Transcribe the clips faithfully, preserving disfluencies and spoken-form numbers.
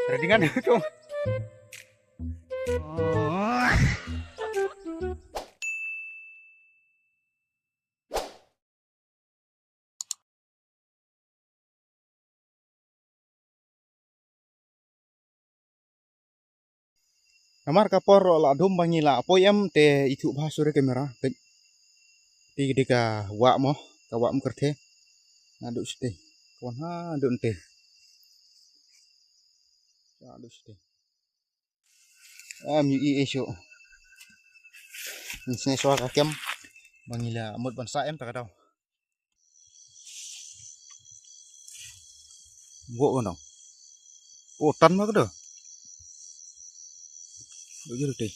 Ready kan? Namar ka por la dum ba ngi la poi em te ithuh bha sure kamera te. Te ka wah mo, ka wah mkerte. Naduh site. Ka wan haduh nte. Naduh site. Am yu i e shu. Ngi sne shuwa ka kem. Ba ngi la mut ban sah em ta ka daw. Bo ko nong. O tan ma ka daw. Do jero te.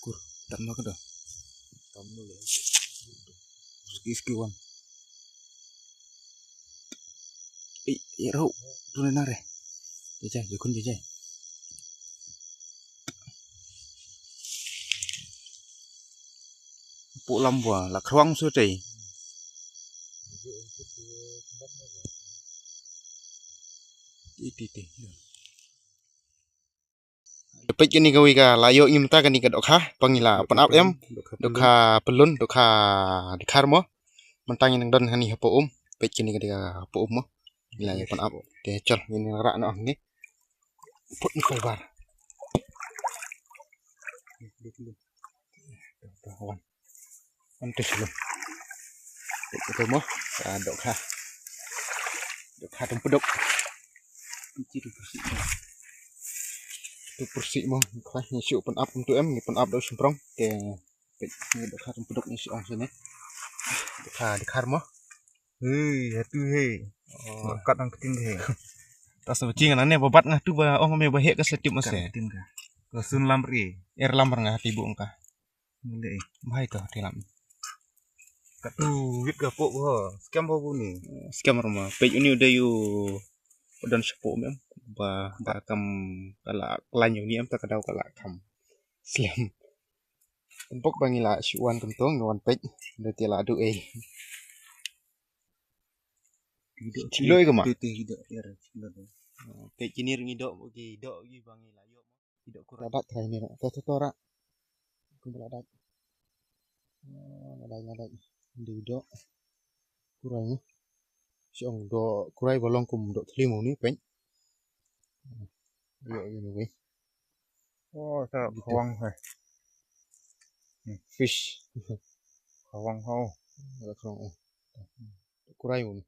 Kur tan ma ka daw. Ski ski wan. Ei, ei, ro, tu na re. Jai jai, jukun jai jai. Pu lam bua, la khrong su tei. Ti ti ti. Peit kane kawei ka la ïoh ngi mynta kane ka dohkha ba ngi la pynap em. Dohkha pyllun, dohkha dkhar mo. Mynta ngi nang don kane hapoh um. Peit kane ka dei ka hapoh um mo. Ngi la ïoh pynap. Te chol ngi nang rah noh hangne. Put ni fiber. Wan. Wan te shalom. Ito mo, ah, dohkha. Dohkha tympduk. Ito pyrsi mo, khwai ngi shu pynap kumtu em, ngi pynap doh shymprong. Te, ngi dohkha tympduk ngi shu ong shane. Dohkha, dohkha mo. Hei, hatu hei. Oh. Kat ang keting hei. Tas ba ching nane ba bat nga tu ba ong me ba hek ka setip mase. Kat ang keting ka. Ka sun lam ri. Er lam nga hati bu ong ka. Mule. Bahai to hati lam. Katu wit ka pok ho. Scam ho bu ni. Scam rama. Peit uni udah yu. Udah sepo mem. Ba ba kam kala klan yu ni em ta ka daw kala kam. Scam. Tembok ba ngi la shu wan tentong ngi wan peit. Udah ti la du eh. Chilo ïa ka ma. Peit kini ri ngi doh ki doh ki ba ngi la ïoh. Ki doh kurai. Ladat trai ni. To to to ra. Kum ladat. Ladat ladat. Di doh kurai ni. Shu ong doh kurai ba long kum doh thli mo ni peit. Ïoh ïoh ni wei. Oh, ta khawang hai. Fish. Khawang hau. Khawang. Kurai mo ni.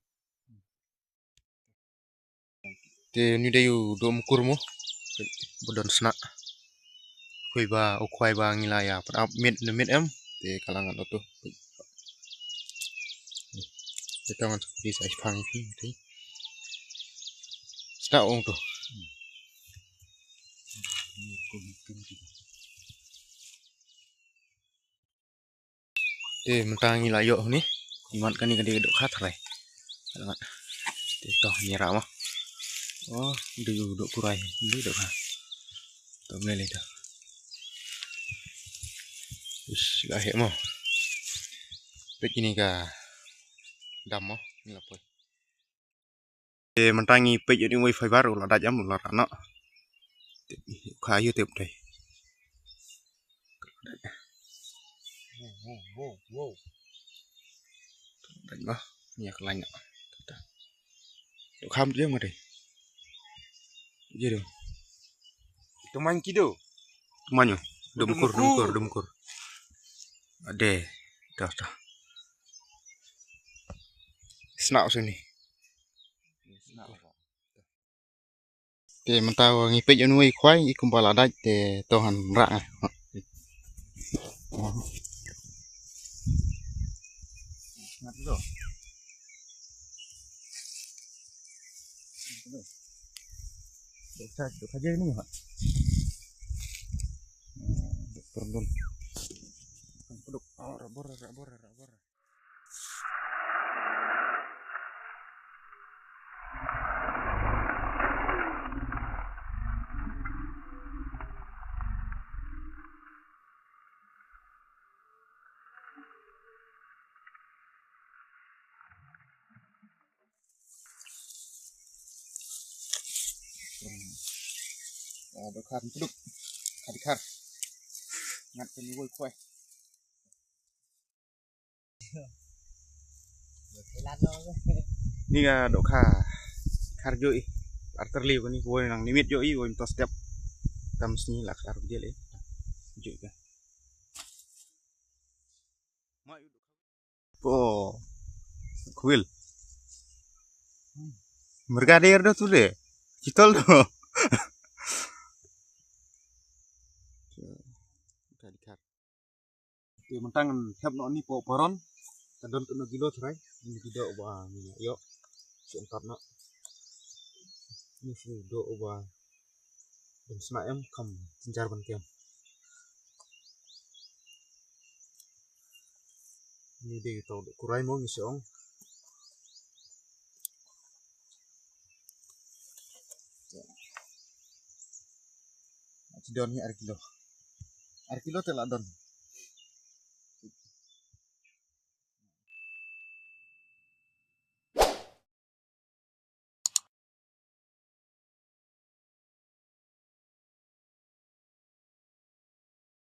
Te ni dei u doh mkur mo. Ba don sna. Khwai ba u khwai ba ngi la ïa pynap mit ne mit em. Te ka la ngat oto. Te ka ngat oto. Te sa phang phi te. Sna ong to. Te mynta ngi la ïoh ni. Imat kane ka dei ka dohkha tharai. Te to ngi rah ma. Oh, dei u doh kurai, dei dohkha. To mlei lei to. Is la heh mo. Peit kine ka dam mo, ngi la poi. Te mynta ngi peit ïa uwei fiber u la dait em u la rah noh. Te kha ïa te pdei. Dait noh. Ïa ka lain noh. Te kham te ma te. Ïa te. Te man ki do. Te man ïa. Dum kur, dum kur, dum kur. Ade. Dah, dah. Sna u sini. Te mynta ngi peit ïa uwei khwai i kumba la dait te to ngan rah nga. Ngat lo. Dokha, dokha je ni ha. Doktor dun. Dok, oh, rabor, rabor, rabor. Dohkha ym tduk. Khadikhar. Ngat kani woi khwai. Ni ka dohkha khar joi. Arter li kani woi nang nimit joi woi mtos dep. Kam sngi la khar jel eh. Joi ka. Po. Khwil. Mergader do tu de. Chitol do. Khadikhar. Te mynta ngan thep noh ni po paron. Ka don kano kilo trai. Ni ki doh ba ni ïoh. Shu entat noh. Ni shu doh ba ban sna em kam jynjar ban kem. Ni dei to kurai mo ngi shu ong. Ci don ni ar kilo. Ar kilo te la don.